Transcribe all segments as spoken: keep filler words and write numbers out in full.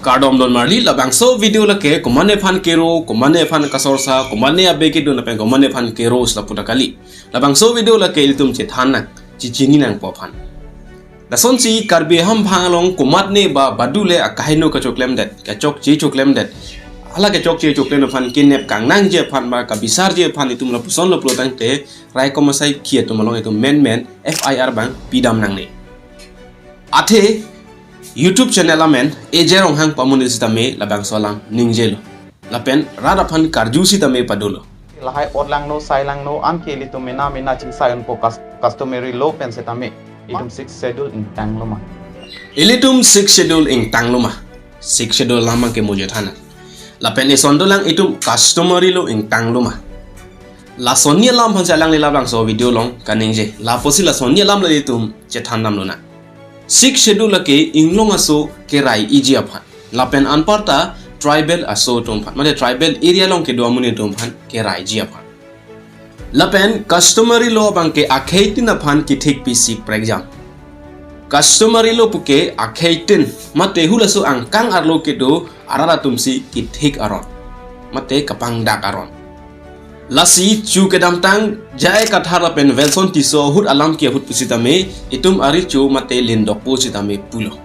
Kardom don marli, labangso video lake komatne aphan kero, komatne aphan kasorsa, komatne abe kedun lapen komatne aphan kero si lapu ta kali. Labangso video lake ilitum chethan nang, chechini nangpo aphan. Lasonsi Karbi ahamphang along komatne ba badu le akaheno kachoklemdet, kachokche choklemdet. Hala kachokche choklem aphan kenep kangnangji aphan ba kabisarji aphan itum lapuson lo pulo tangte, raikom asai khei atum along itum menmen F I R abang pidam nangne. Athe YouTube channel amen Eje Ronghang pamun sitame labangso alam ningjelo. Lapen rat aphan karju sitame padolo. Lahai ot langno, sai langno, anke ilitum mena mena chingsai unpo cus-, customary law pen setame. Itum Sixth Schedule ingtanglo ma? Ilitum Sixth Schedule ingtanglo ma? Sixth Schedule alam abangke mo chethan nang. Lapen ison dolang, itum customary law ingtanglo ma? Lasonni alam aphansi alangli labangso video along kaningje. Lapusi lasonni alam le itum chethan damlonang. Sixth Schedule lake inglong aso kerai-iji aphan. Lapen anparta tribal aso atum aphan, mane tribal area along kedo amonit atum aphan keraiji aphan. Lapen customary law abangke akheitin aphan kethekpisi prekjam. Customary law puke akheitin mate halaso angkang arlo kedo arat atumsi kethek aron mate kapangdak aron. Lasi chu kedamtang J I Kathar lapen Welson Tisso ahut alam ke ahut pusitame itum arecho mate lindokpo sitame pulo.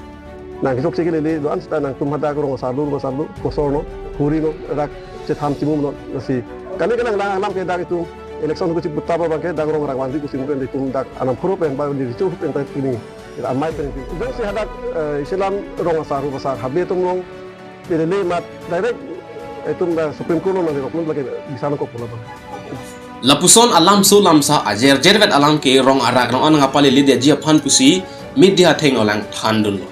Nang kisok sigi lele doan sita nangtum hadak rong asar do, asar do, kosor no, huri no, dak chethan chimum no, lasi. Kali kanang nang alam ke dak itum election kuchi buta ba abangke dak rong rang wangdi kusi mungkin itum dak anam khoro pen ba di richo pen ta kini. Amei pen. Jongsi hadak, eh, isi alam rong asar, asar, habe atum along pelele amat direct itum dak Supreme Court along nangrok lun lake bisa nangkok pula bang. Lapuson alam so lamsa ajer jervet alam ke rong arak rong anang apalele detji aphan pusi media atheng along thandunlo.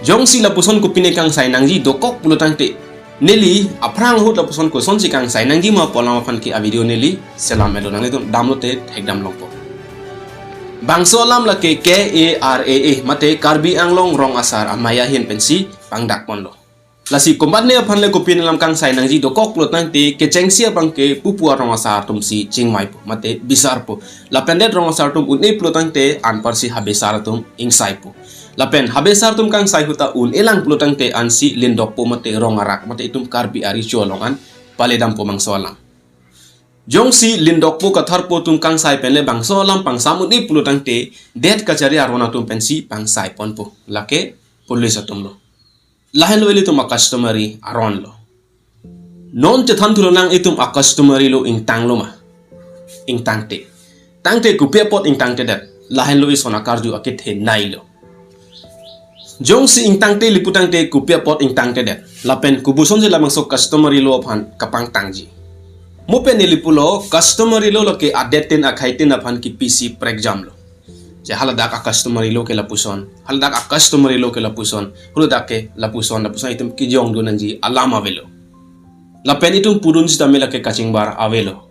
Jongsi lapuson kopine kangsai nangji dokok pulo tangte, neli aphrang ahut lapuson kosonsi kangsai nangji ma pu alam aphan ke avideo neli selam-etlo, nanglitum damlote thekdam longpo. Bangso alam lake K A R A A mate Karbi Anglong Rong Asar Amei ahin pensi pangdak ponlo. Lasi komatne aphan le kopine alam kangsai nangji dokok pulo tangte kechengsi abangke pupu arong asar atumsi chingvaipo mate bisarpo. Lapen det rong asar atum un-e pulo tangte anparsi habe asar atum ingsaipo. Lapen habe asar atum kangsai ahut ta un-elang pulo tangte ansi lindokpo mate rong arak mate itum Karbi arecho along an paledampo bangso alam. Jongsi lindokpo katharpo atum kangsai pen le bangso alam pangsam un-e pulo tangte det kachari aron atum pensi pangsai ponpo. Lake police atumlo. Lahenlo ilitum a-customary aronlo. Non chethan thulonang itum a-customary law ingtanglo ma? Ingtangte. Tangte kopi apot ingtangtedet? Lahenlo ison akarju akethe nailo. Jongsi ingtangte lapu tangte kopi apot ingtangtedet? Lapen kopusonsi labangso customary law aphan kapangtangji? Mo pen neli pulo customary law lake adettin akheitin aphan kepisi prekjamlo. Je haladak a-customary law ke lapuson, haladak a-customary law ke lapuson, haladak ke lapuson, lapuson itum kejongdun nangji alam avelo. Lapen itum pudun sitame lake kachingbar avelo.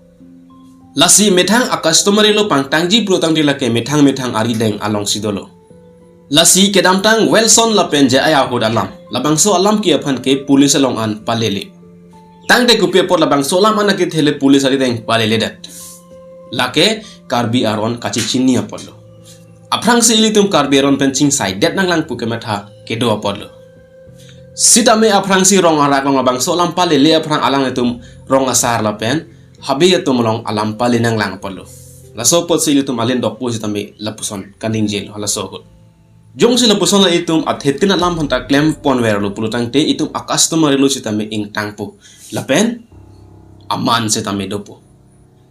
Lasi methang a-customary law pangtangji pulo tangte lake methang methang arideng alongsi dolo. Lasi kedamtang Welson lapen J I ahut alam, labangso alam ke aphan ke police along an palele. Tangte kopi apot labangso alam an akethe le police arideng paleledet? Lake Karbi aron kachechini apotlo. Aphrangsi ilitum Karbi aron pen chingsaidet nanglang pu kematha kedo apotlo. Sitame aphrangsi rong arak along labangso alam palele aphrang alanglitum rong asar lapen habe atum along alam pale nanglang apotlo. Laso apotsi ilitum alindokpo sitame lapuson kaningjelo halaso ahut. Jongsi lapuson le itum athetin alam aphanta klem ponverlo pulo tangte itum a-customary law sitame ingtangpo. Lapen aman sitame dopo.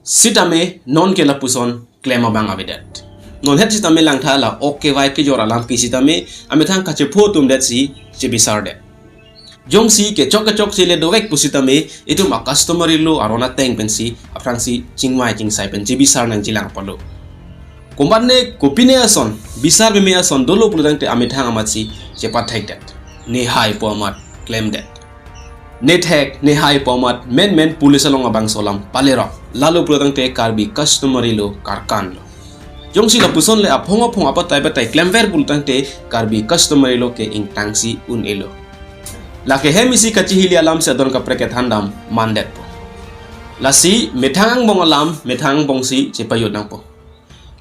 Sitame non ke lapuson klem abang avedet. Non het sitame langtha la ok kevai kejor alam ke sitame amethang kachepho atum detsi chebisardet. Jongsi kechok kechok si le dovek pusitame itum a-customary law aron ateng pensi aphrangsi chingvai chingsai pen chebisar nangjilang apotlo. Komatne kopine ason, bisar meme ason dolo pulo tangte amethang amatsi chepathekdet. Nehai pu amat klemdet. Nethek, nehai pu amat menmen police along abangso alam palerok. Lalo pulo tangte Karbi customary law karkanlo. Jongsi lapuson le aphong aphong apatai patai klemver pulo tangte Karbi customary law ke ingtangsi un-elo. Lake hem isi kachihili alamsi adon kaprek kethandam mandetpo. Lasi methang angbong alam methang angbongsi chepajut nangpo.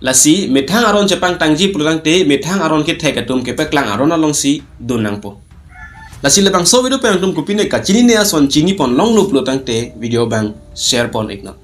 Lasi methang aron chepangtangji pulo tangte methang aron kethek atum kepaklang aron alongsi dun nangpo. Lasi labangso video pen nangtum kopine kachinine ason chinipon longlo pulo tangte video abang share pon iknon.